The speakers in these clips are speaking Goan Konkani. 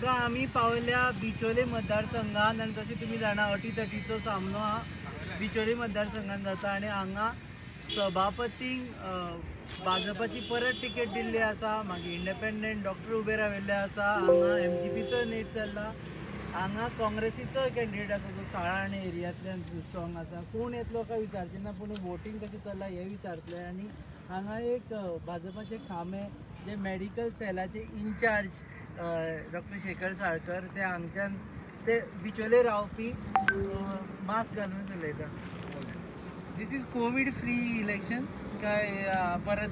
तुमकां आमी पावल्या बिचोले मतदारसंघात आनी जशें तुमी जाणा अटीतटीचो सामनो हा बिचोले मतदारसंघात जाता आनी हांगा सभापतींक भाजपाची परत तिकेट दिल्ली आसा. मागीर इंडिपेंडंट डॉक्टर उबे राविल्ले आसा. हांगा एमजीपीचो नेट चल्ला. हांगा काँग्रेसीचो कॅन्डिडेट आसा जो साळा आनी एरियांतल्यान स्ट्रॉंग आसा. कोण येतलो काय विचारचे ना, पूण वोटींग कशें चल्लां हें विचारतले. आनी हांगा एक भाजपाचे खांबे जे मेडिकल सेलाचे इन्चार्ज डॉक्टर शेखर साळकर, ते हांगच्यान ते बिचोले रावपी, मास्क घालून उलयता. This is Covid free election काय परत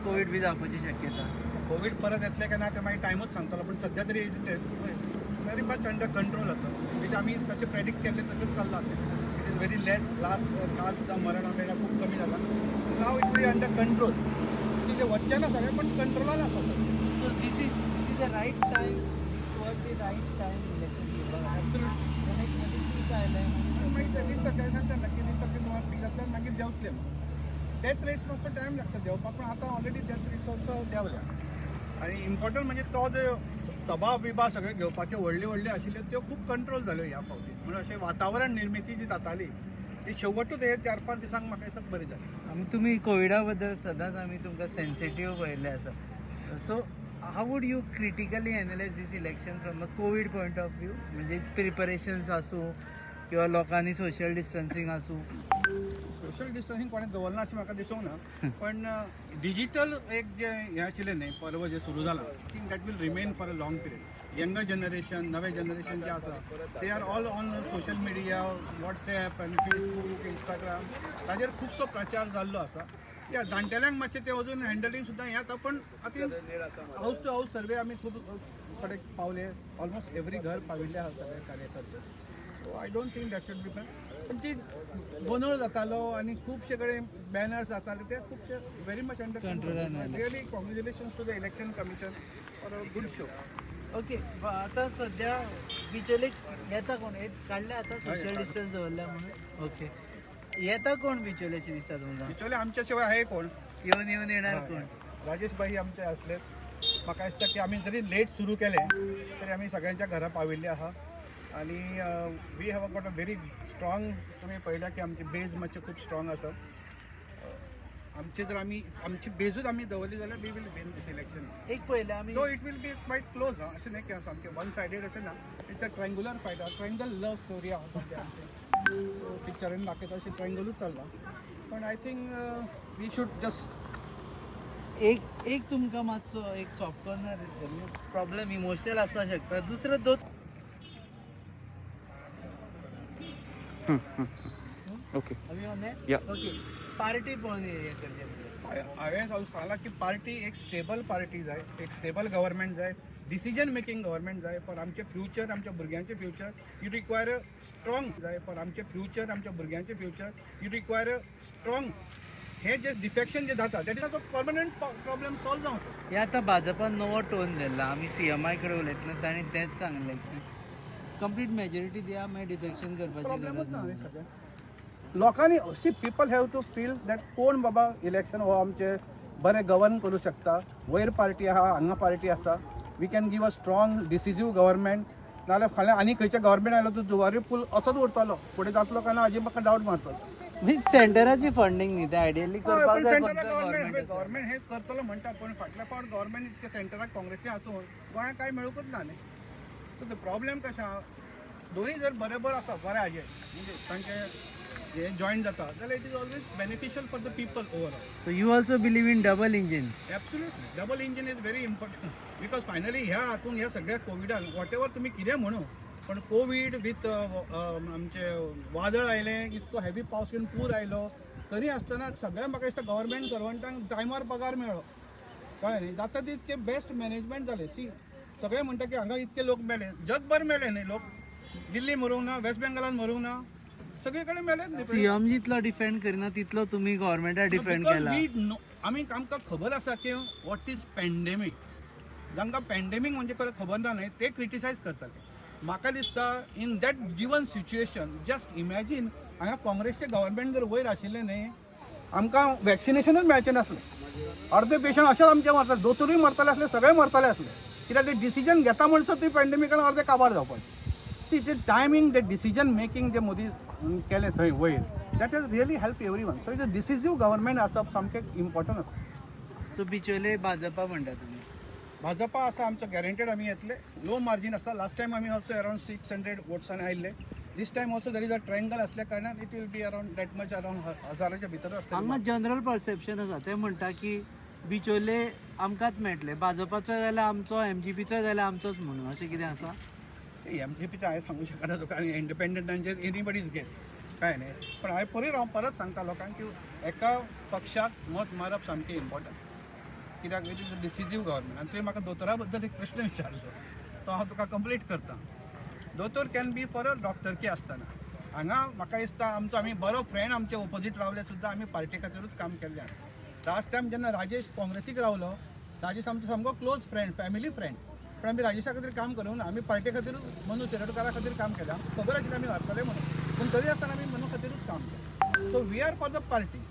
कोवीड बी जावपाची शक्यता? कोवीड परत येतले काय ना ते मागीर टायमूच सांगतलो, पण सध्या तरी व्हेरी मच अंडर कंट्रोल आसा. कित्याक आमी तशें प्रेडिक्ट केल्लें तशेंच चल्लां तें. It is very less. Last काल सुद्दां मरण आमकां खूब कमी जाला. Now it be under control. तितलें वचचें ना सगळें, पण कंट्रोलान आसा सगळें. So this is a right time, this was the right time election घेवपाक? Absolutely. पीक आयलें. मागीर ते 20 टक्के सांगता ना की 20% सुमार पीक जातलें आनी मागीर देंवतलें. डेथ रेट्स मातसो टायम लागता देंवपाक, पण आतां ऑलरेडी डेथ रेट्स ऑल्सो देंवल्या. आनी इम्पॉर्टंट म्हणजे तो जे सभा बिभा सगळे घेवपाचे व्हडले व्हडले आशिल्ले, त्यो खूब कंट्रोल जाल्यो ह्या फावटी. म्हणून अशें वातावरण निर्मिती जी जाताली ती शेवटूच हे 4-5 दिसांक म्हाका दिसता बरी जाली. आमी तुमी कोविडा बद्दल सदांच आमी तुमकां सेन्सिटीव पळयल्लें आसा. So how would you critically analyse this election from a Covid point of view? म्हणजे प्रिपरेशन्स आसूं किंवा लोकांनी सोशल डिस्टन्सिंग आसूं. सोशल डिस्टन्सिंग कोणें दवरना अशें म्हाका दिसूंक ना, पण डिजिटल एक जे हें आशिल्लें न्ही, पर्व जें सुरू जालां, I think that will remain for a long period. Younger generation, नवें जनरेशन जें आसा, they are all on social media, WhatsApp आनी फेसबूक, इंस्टाग्राम, ताजेर खुबसो प्रचार जाल्लो आसा. या जाणटेल्यांक मातशें तें अजून हँडलिंग सुद्दां हें जाता, पण आतां हावस टू हावस सर्वे आमी खूब कडेन पावले. ऑलमोस्ट एवरी घर पाविल्ले आसा सगळे कार्यकर्ते. So I don't think that should be. पण ती गोंदळ जातालो आनी खुबशे कडेन बॅनर्स जाताले, ते खुबशे व्हेरी मच अंडर कंट्रोलान आयले. Really congratulations to the Election Commission for a good show. Okay, आता सध्या बिचोले येता कोण? हे काडले आतां सोशल डिस्टन्स दवरल्या म्हणून. ओके, येता कोण बिचोले अशें दिसता तुमकां? बिचोले आमच्या शिवाय आहे कोण? येवन येवन येणार कोण? राजेश भाई आमचे असले. म्हाका दिसता की आमी जरी लेट सुरू केलें तरी आमी सगळ्यांच्या घरा पाविल्ले आहा आनी we have got a very strong, तुमी पळयल्या की आमची बेज मातशी खूब स्ट्रॉंग आसा. आमचे जर आमी आमची बेजूच आमी दवरली जाल्यार we will win this election. एक पयलें आमी Though it will be quite close हां, अशें न्ही की सामकें वन सायडेड अशें ना. It's a triangular fight, triangle love story आहा सद्या आमचें. सो पिक्चरान दाखयता अशें ट्रायंगलूच चल्लां, पण I think we should just एक एक तुमकां मातसो एक सॉफ्ट कॉर्नर प्रॉब्लेम इमोशनल आसपाक शकता. दुसरो दोन ओके. आमी on? Yeah. Okay, party पळोवन हें करचें पडलें. हांवें सांगलां की पार्टी एक स्टेबल पार्टी जाय, एक स्टेबल गव्हर्मेंट जाय, डिसिजन मेकिंग गव्हर्मेंट जाय फॉर आमचें फ्युचर, आमच्या भुरग्यांचें future. You require a strong जाय फॉर आमचें फ्युचर, आमच्या भुरग्यांचें future. You require a strong हे जे डिफेक्शन जे जाता, that is a permanent problem solve जावंक शकता. हे आतां भाजपान नवो टोन दिला. आमी सीएमाय कडेन उलयतना ताणें तेंच सांगलें की कंप्लीट मेजॉरिटी दिया, मागीर डिफेक्शन करपाची प्रॉब्लेमूच गरज ना ना. न्ही सगळें. लोकांनी, see, people have to feel that कोण बाबा इलेक्शन हो आमचे बरें गवर्न करूं शकता. वयर पार्टी आहा, हांगा पार्टी आसा, we can give a strong decisive government. नाजाल्यार फाल्यां आनी खंयचें गव्हर्मेंट आयलो तो जुवारी पूल असोच उरतलो. फुडें जातलो काय ना हाजी म्हाका डावट मारतलो. म्हणजे सेंटराची फंडींग न्ही, ते आयडियली करपाक पण जाय. सेंटराक खंयचो गव्हर्मेंट गव्हर्मेंट आसा. गव्हर्मेंट हे करतलो म्हणटा, पण फाटल्या फावट गव्हर्मेंट इतकें सेंटराक काँग्रेसी आसून गोंयांत कांय मेळूंकच ना न्ही. सो ते प्रॉब्लेम कशें आहा, दोनूय जर बरोबर आसा, बरें हाजें म्हणजे तांचे हे जॉयन जाता जाल्यार it is always beneficial for the people overall. So you also believe in double engine? Absolutely, double engine is very important because finally ह्या हातून, ह्या सगळ्या कोविडान, what ever तुमी कितें म्हणू, पण कोवीड विथ आमचे वादळ आयलें, इतको हेवी पावस येवन पूर आयलो, तरी आसतना सगळ्या म्हाका दिसता गव्हर्मेंट सर्वंटांक टायमार पगार मेळ्ळो. कळ्ळें न्ही? जाता तितकें बेस्ट मॅनेजमेंट जालें. सी, सगळे म्हणटा की हांगा इतके लोक मेले. जगभर मेले न्ही लोक. दिल्ली मरूंक ना, वेस्ट बेंगलान मरूंक ना, सगळे कडेन मेले न्ही. सीएम जितलो डिफेंड करिना तितलो तुमी गव्हर्मेंटाक डिफेंड Because केला. we know, आमी आमकां खबर आसा की what is pandemic. जांकां पॅन्डेमीक म्हणजे खबर ना न्ही, ते क्रिटिसायज करताले. म्हाका दिसता in that given situation, just imagine, हांगा काँग्रेसचें गव्हर्मेंट जर वयर आशिल्लें न्ही, आमकां वॅक्सिनेशनूच मेळचें नासलें. अर्दे पेशंट अशेंच आमचे मरताले, दोतोरूय मरताले आसले, सगळे मरताले आसले. कित्याक ते डिसिजन घेता म्हणसर तुवें पॅन्डेमिकान अर्दे काबार जावपाचें. सी, ते टायमींग, ते डिसिजन मेकींग जे मोदी केलें थंय वयर, that has really help everyone. So it decisive government आसप सामकें इम्पॉर्टंट आसा. सो बिचोले भाजपा म्हणटा तुमी? भाजपा आसा आमचो, गॅरंटेड आमी येतले. लो मार्जीन आसता. लास्ट टायम आमी ऑल्सो अरावंड 600 वोट्सान आयिल्ले. This time also there is a triangle असल्या कारणान it will be around that much, around हजाराच्या भितर आसतलें. हांगा जनरल परसेप्शन आसा, ते म्हणटा की बिचोले आमकांच मेळटले, भाजपाचो जाल्यार आमचो, एमजीपीचो जाल्यार आमचोच म्हणून, अशें कितें आसा? एमजीपीचें हांवें सांगू शकना तुका आनी इंडिपेंडंटांचेर एनीबडीज गेस, काय न्ही. पण हांवें पळय, हांव परत सांगता लोकांक की एका पक्षाक मत मारप सामकें इम्पॉर्टंट, कित्याक it is a decisive government. आनी तुवें म्हाका दोतोरा बद्दल एक प्रश्न विचारलो, तो हांव तुका कंप्लीट करता. दोतोर can be for a डॉक्टरकी आसतना हांगा म्हाका दिसता आमचो आमी बरो फ्रेंड आमचे ओपोजीट रावले सुद्दां आमी पार्टी खातीरूच काम केल्लें आसा. लास्ट टायम जेन्ना राजेश काँग्रेसीक रावलो, राजेश आमचो सामको क्लोज फ्रेंड, फॅमिली फ्रेंड, पण आमी राजेशा खातीर काम करूं ना, आमी पार्टी खातीरूच, मनू शिरोडकारा खातीर काम केलें. आमकां खबर आशिल्लें आमी हारतले म्हणून, पूण तरी आसतना आमी मनू खातीरूच काम केलें. So we are for the party,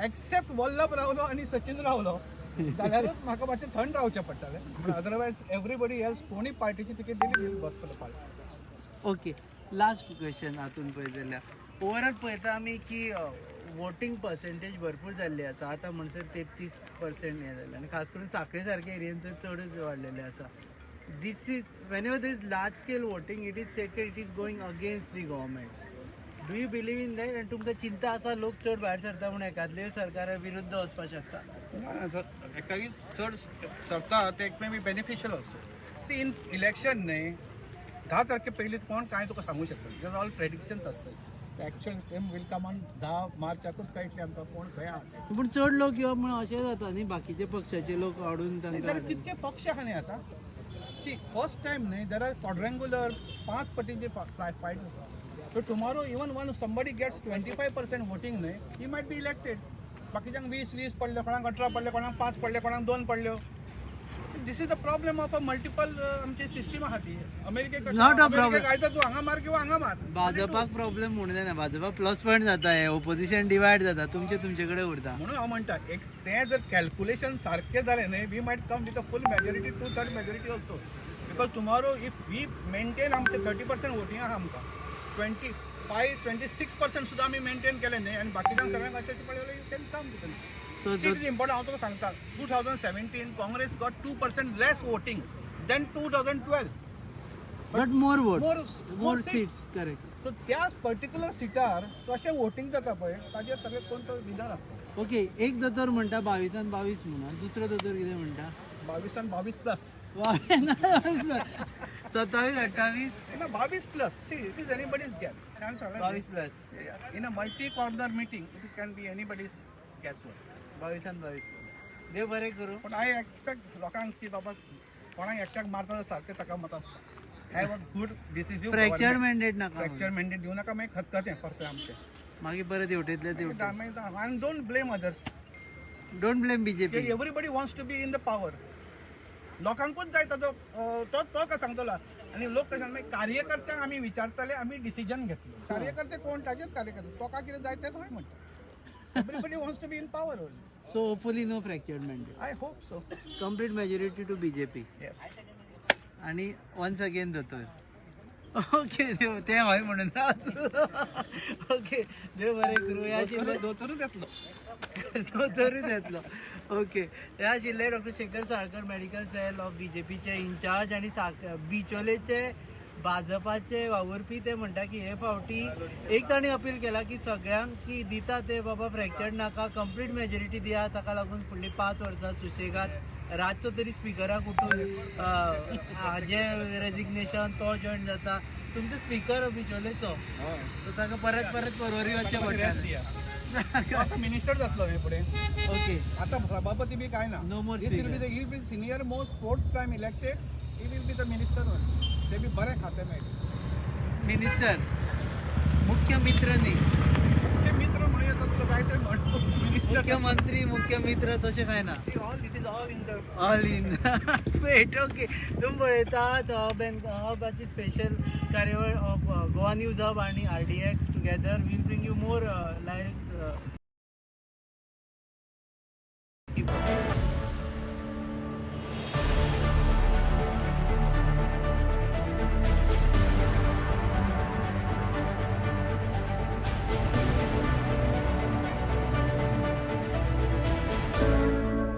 except Vallabh रावलो आनी सचिन रावलो जाल्यारूच म्हाका मातशें थंड रावचें पडटालें. पूण अदरवायज एवरीबडी एल्स, कोणी पार्टीची तिकेट दिली, we'll work for the party. Okay, last question. हातून पळयत जाल्यार ओवरऑल पळयता आमी की वोटींग पर्सेंटेज भरपूर जाल्ली आसा. आतां म्हणसर 33% हें जालें आनी खास करून साखळे सारके एरियेन तर चडच वाडलेलें आसा. This is whenever this large scale voting, it is said it is going against the government. Do you believe in that? आनी तुमकां चिंता आसा, लोक चड भायर सरता म्हूण एकादले सरकारा विरुद्ध वचपाक शकता? ना, एकादी चड सरता ते एक may be beneficial also. See, in election न्ही, 10 तारखे पयलीं कोण कांय तुका सांगू शकता. Because all predictions आसतात. Actual time will come on 10 मार्चाकूच कळटलें आमकां कोण खंय आहा ते. पूण चड लोक येवप म्हणून अशें जाता न्ही, बाकीचे पक्षाचे लोक हाडून तर तांकां. कितके पक्ष आहा न्ही आतां. सी, फर्स्ट टायम न्ही, there are क्वाड्रेंगुलर, पांच पटींचे फायट आसा. So tomorrow even one somebody gets 25% voting न्ही, he might be elected. बाकीच्यांक 20 20 पडले, कोणाक 18 पडले, कोणाक पांच पडले, कोणाक दोन पडल्यो. This is the problem of a multiple आमची सिस्टीम आहा ती. अमेरिकेक कशें? Not a problem. अमेरिकेक आयता तूं हांगा मार किंवा हांगा मार. भाजपाक प्रॉब्लेम म्हणून जायना, भाजपा प्लस पॉयंट जाता, हे ओपोजिशन डिवायड जाता, तुमचे तुमचे कडेन उरता. म्हणून हांव म्हणटा, एक तें जर कॅल्क्युलेशन सारकें जालें न्ही, we might come with a full majority, two third majority also, because tomorrow if we maintain आमचें 30% वोटींग आहा आमकां, 25 26% सुद्दां आमी मेंटेन केलें न्ही आनी बाकीच्यांक सगळ्यांक अशें पळयलें, you can come with. So it is important. हांव तुका सांगता, 2017 Congress got 2% less voting than 2012. But more vote. More. More seats, correct. So त्याच पर्टिक्युलर सिटार कशें वोटींग जाता पळय, ताजेर सगळे कोण तो विनर आसता. ओके, एक दोतोर म्हणटा 22आन 22 म्हणून, दुसरो दोतोर कितें म्हणटा? 22आन 22 प्लस. 27 28. ना, 22 plus. See, it is anybody's guess. 22 plus. In a multi corner meeting it can be anybody's guess work. 22आन 22 plus. देव बरें करूं. पण I expect लोकांक की बाबा कोणाक एकट्याक मारता जाल्यार सारकें ताका मतां have a good decisive. Fractured mandate नाका. फ्रॅक्चर मॅन्डेट दिवं नाका, मागीर खतखतें परतें आमचें. मागीर परत हेवटेंतले तेवटेन. आनी don't blame others. Don't blame BJP. Everybody wants to be in the power. लोकांकूच जाय ताजो तो तो काय सांगतलो. आनी लोक कशें, मागीर कार्यकर्त्यांक आमी विचारतले, आमी डिसिजन घेतले. कार्यकर्ते कोण, ताजेच कार्यकर्ते, तो काय कितें जाय तें थंय म्हणटा. Everybody wants to be in power only. So hopefully no fractured mandate. I hope so. Complete majority to BJP. Yes. आणि वन्स अगेन दोतोर. ओके, देव ते हय म्हणून. ओके, देव बरें करूं. ह्या आशिल्ले दोतोरूच येतलो. दोतोरूच येतलो. ओके, हे आशिल्ले doctor Shekhar Salkar, medical cell of बीजेपीचे इन्चार्ज आनी साक बिचोलेचे भाजपाचे वावुरपी. ते म्हणटा की हे फावटी एक तांणी अपील केला की सगळ्यांक की दिता ते बाबा फ्रॅक्चर्ड नाका, कंप्लीट मेजॉरिटी दिया. ताका लागून फुडलीं 5 वर्सां सुशेगाद रातचो तरी स्पिकराक उठून हाजें रेजिग्नेशन, तो जॉयन जाता. तुमचो स्पिकर बिचोलेचो, सो ताका परत परत परवरी वचचें पडटा. आतां मिनिस्टर जातलो न्ही फुडें. ओके. आतां सभापती बी काय ना. No more He will be speaker. The, he will be senior most, fourth time elected. He will be the minister only. ते बी बरें खातें मेळटलें. मिनिस्टर, मुख्य मित्र न्ही. ते मित्र म्हणूं येता तुका, जाय ते म्हण, मिनिस्टर. मुख्यमंत्री, मुख्य मित्र तशें कांय ना. All it is all in the all in fate. Okay, तुमी पळयतात हब अँड हबाची स्पेशल कार्यावळ ऑफ गोवा न्यूज हब आणि RDX. Together will bring you more live.